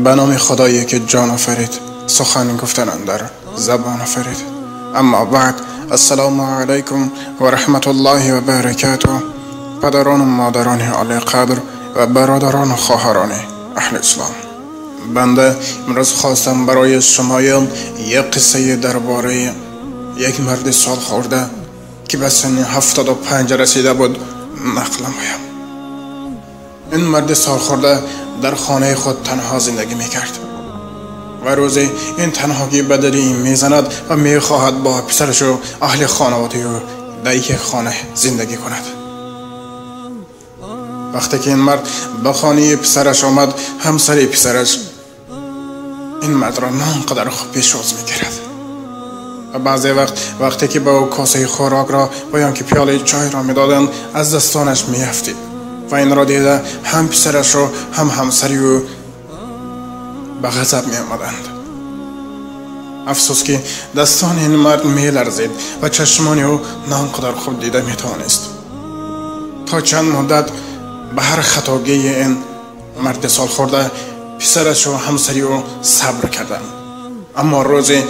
به نام خدایی که جان آفرید، سخن گفتن اندر زبان آفرید. اما بعد، السلام علیکم و رحمت الله و برکاته. پدران و مادران عالی قدر و برادران و خواهران اهل اسلام، بنده امروز خواستم برای شمایان یک قصه درباره یک مرد سال خورده که به سن 75 رسیده بود نقل نمایم. این مرد سال خورده در خانه خود تنها زندگی میکرد و روزی این تنهایی به دل این میزند و میخواهد با پسرش و اهل خانواده او در یک خانه زندگی کند. وقتی که این مرد به خانه پسرش آمد، همسر پسرش این مرد را نه آنقدر خوب پیشواز میکرد و بعضی وقت وقتی که به او کاسه خوراک را و یا که پیاله چای را میدادند از دستانش میافتید و این را دیده هم پسرش و هم همسری او به غضب می آمدند. افسوس که دستان این مرد می لرزید و چشمان او نه آنقدر خوب دیده می توانست. تا چند مدت به هر خطاگی این مرد سال خورده پسرش و همسری او صبر کردند. اما روزی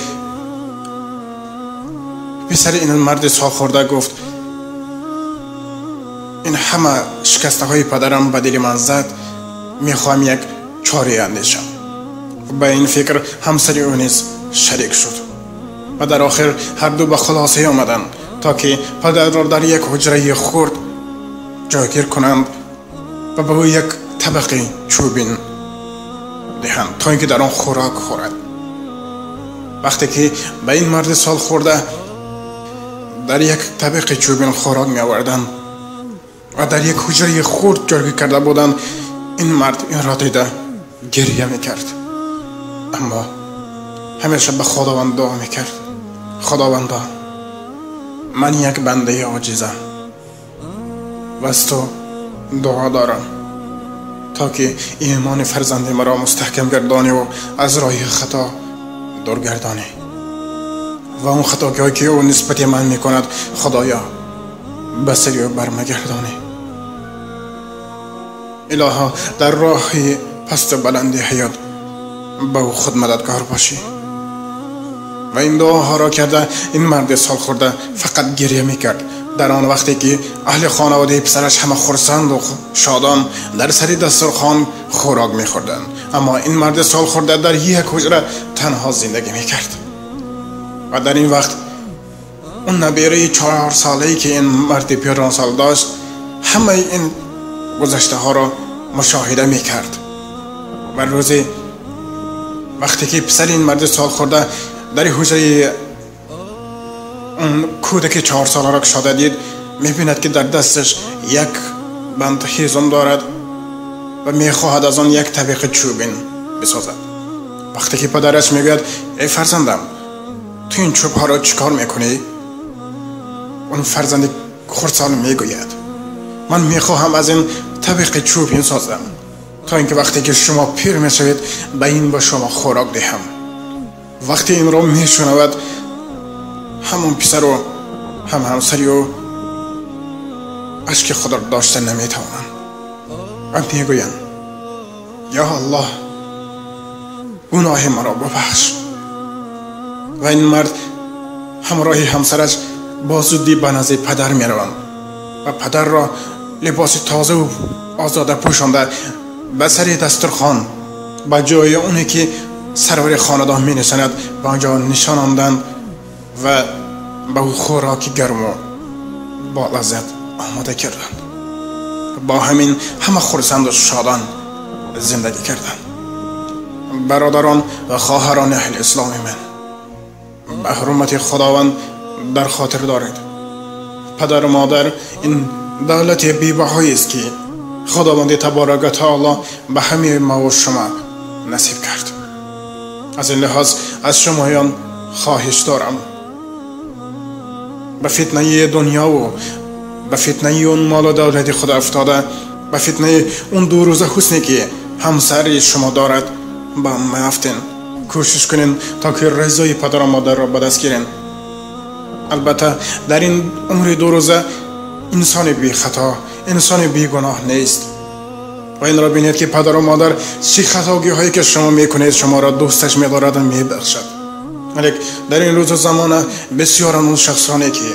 پسر این مرد سال خورده گفت: این همه شکسته های پدرم به دل من زد، میخواهم یک چاره اندیشم. به این فکر همسر او نیز شریک شد و در آخر هر دو به خلاصه آمدند تا که پدر را در یک حجره خرد جایگیر کنند و به او یک طبق چوبین دهند تا اینکه در آن خوراک خورد. وقتی که به این مرد سال خورده در یک طبق چوبین خوراک می آوردند و در یک حجره خرد جایگیر کرده بودند، این مرد این را دیده گریه میکرد، اما همیشه به خداوند دعا میکرد: خداوندا، من یک بنده عاجزم و از تو دعا دارم تا که ایمان فرزند مرا مستحکم گردانی و از راه خطا دور گردانی و اون خطاهایی که او نسبت من میکند خدایا به سر او برمگردانی. الها، در راه پست و بلندی حیات به او خود مددگار باشی. و این دعاها را کرده این مرد سال خورده فقط گریه میکرد. در آن وقتی که اهل خانواده پسرش همه خرسند و شادان در سر دسترخوان خوراک میخوردند، اما این مرد سال خورده در یک حجره تنها زندگی میکرد. و در این وقت اون نبیره 4 ساله‌ای که این مرد پیران سال داشت همه این گذشته ها را مشاهده میکرد. و روزی وقتی که پسر این مرد سال خورده در حجره اون کودک 4 ساله را کشاده دید، میبیند که در دستش یک بند هیزم دارد و میخواهد از آن یک طبق چوبین بسازد. وقتی که پدرش میگوید: ای فرزندم، تو این چوب ها را چیکار میکنی؟ اون فرزند خردسال میگوید: من میخواهم از این طبق چوبین سازم تا اینکه وقتی که شما پیر میشوید به این با شما خوراک دهم. وقتی این را میشنود، همون پسر و هم همسری و اشک خود را داشته نمیتوانند و میگویند: یا الله، گناه مرا ببخش. و این مرد همراه همسرش با زودی به نزد پدر میروند و پدر را لباس تازه و آزاده پوشانده به سر دسترخوان به جای اونی که سرور خاندان می نشاند به آنجا نشاناندند و به او خوراک گرم و با لذت آماده کردند. با همین همه خرسند و شادان زندگی کردند. برادران و خواهران اهل اسلام من، به حرمت خداوند در خاطر دارید پدر و مادر این دولت بی‌بهایی است که خداوند تبارک و تعالی به همه ما و شما نصیب کرد. از این لحاظ از شمایان خواهش دارم به فتنه دنیا و به فتنه اون مال و دولت خود افتاده، به فتنه اون 2 روزه حسنی که همسر شما دارد با میافتین. کوشش کنین تا که رضای پدر و مادر را به دست گیرین. البته در این عمر 2 روزه انسان بی خطا، انسان بی گناه نیست. ва инро бинед ки падару модар чӣ хатогиҳое ки шумо мекунед шуморо дӯсташ медорад ва мебахшад. Лекин дар ин рӯзу замона бисёранд он шахсоне ки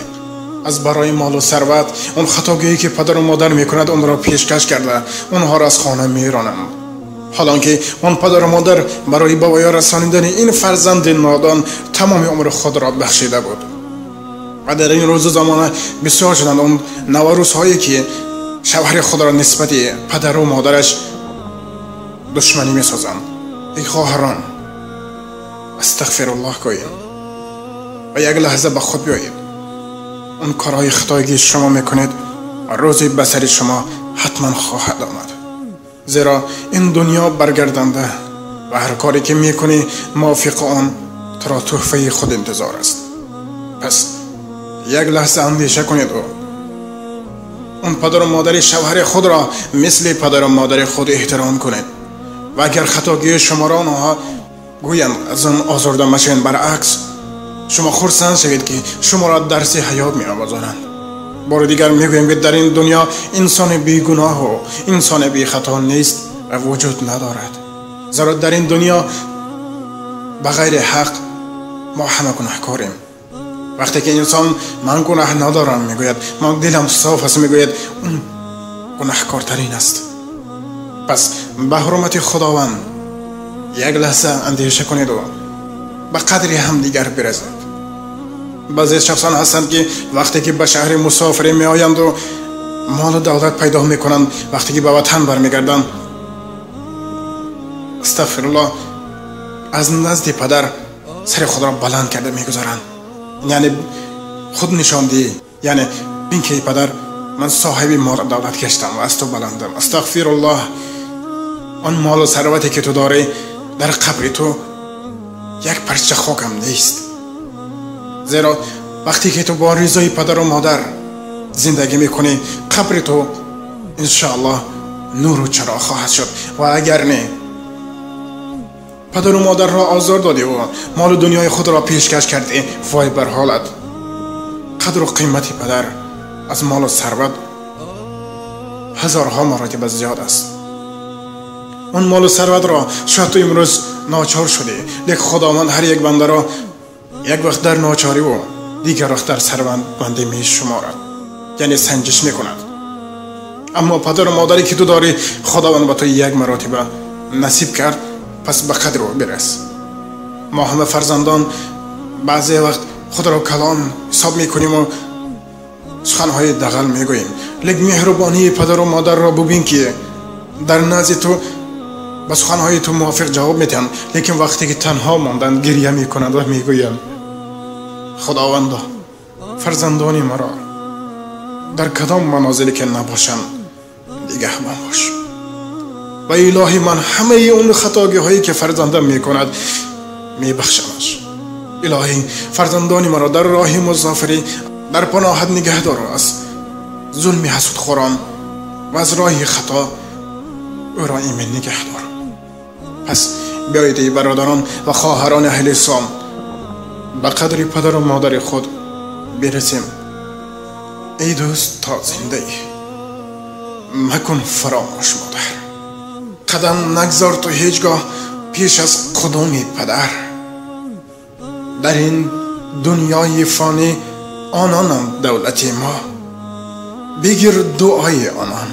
аз барои молу сарват он хатогие ки падару модар мекунад онро пешкаш карда онҳоро аз хона меронанд. ҳолон ки он падару модар барои ба воя расонидани ин фарзанди нодон тамоми умри худро бахшида буд. ва дар ин рӯзу замона бисёр шуданд он наварӯзҳое ки шавҳари худро нисбати падару модараш душманӣ месозанд. Эй хоҳарон, астағфируллоҳ гӯед ва як лаҳза ба худ биёед. Он корҳои хатое ки шумо мекунед рӯзе ба сари шумо ҳатман хоҳад омад, зеро ин дунё баргарданда ва ҳар коре ки мекунӣ мувофиқи он туро тӯҳфаи худ интизор аст. Пас як лаҳза андеша кунед он падару модари шавҳари худро мисли падару модари худ эҳтиром кунед ва агар хатогии шуморо онҳо гӯянд аз он озурда машавед, баръакс шумо хурсанд шавед ки шуморо дарси ҳаёт меомӯзонанд. Бори дигар мегӯем ки дар ин дунё инсони бегуноҳу инсони бехато нест ва вуҷуд надорад, зеро дар ин дунё ба ғайри ҳақ мо ҳама гунаҳкорем. Вақте ки инсон ман гунаҳ надорам мегӯяд, ман дилам соф аст мегӯяд, он гунаҳкортарин аст. Пас ба ҳурмати Худованд як лаҳза андеша кунеду ба қадри ҳамдигар бирасед. Баъзе шахсон ҳастанд ки вақте ки ба шаҳри мусофирӣ меоянду молу давлат пайдо мекунанд, вақте ки ба ватан бармегарданд, астағфируллоҳ, аз назди падар сари худро баланд карда мегузоранд. Яъне худнишондиҳӣ, яъне ин ки падар ман соҳиби молу давлат гаштам ва аз ту баландам. Астағфируллоҳ, он молу сарвате ки ту дорӣ дар қабри ту як парча хокам нест, зеро вақте ки ту бо ризои падару модар зиндагӣ мекунӣ, қабри ту иншоаллоҳ нуру чароғ хоҳад шуд. Ва агар не, падару модарро озор додӣ ва молу дунёи худро пешкаш кардӣ, вой бар ҳолат. Қадру қимати падар аз молу сарват ҳазорҳо маротиба зиёд аст. Он молу сарватро шояд ту имрӯз ночор шудӣ, лекин Худованд ҳар як бандаро як вақт дар ночориву дигар вақт дар сарватмандӣ мешуморад, яъне санҷиш мекунад. Аммо падару модаре ки ту дорӣ, Худованд ба ту як маротиба насиб кард, пас ба қадри ӯ бирас. Мо ҳама фарзандон баъзе вақт худро калон ҳисоб мекунем суханҳои дағал мегӯем, лекин меҳрубонии падару модарро бубин ки дар назди ту ба суханҳои ту мувофиқ ҷавоб медиҳанд, лекин вақте ки танҳо монданд гиря мекунанд ва мегӯянд: Худовандо, фарзандони маро дар кадом манозиле ки набошанд нигаҳбон бош. Ва илоҳи ман ҳамаи он хатогиҳое ки фарзандам мекунад мебахшамаш. Илоҳӣ, фарзандони маро дар роҳи мусофирӣ дар паноҳат нигаҳ дор аз зулми ҳасудхӯрон ва аз роҳи хато ӯро имин нигаҳ дор. Пас биёед эй бародарон ва хоҳарони аҳли ислом, ба қадри падару модари худ бирасем. Эй дӯст, то зиндаӣ макун фаромӯш модар, қадам нагзор ту ҳеҷ гоҳ пеш аз қудуми падар. Дар ин дунёи фонӣ ононанд давлати мо, бигир дуои онон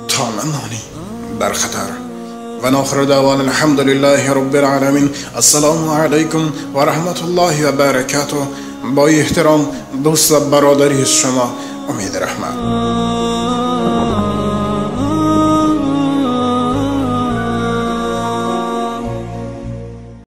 то намонӣ дар хатар. ва охиру даъвона алҳамдулиллаҳи роббил оламин. Ассалому алайкум ва раҳматуллоҳи ва баракатуҳ. Бо эҳтиром дӯст ва бародари шумо Умед Раҳмат.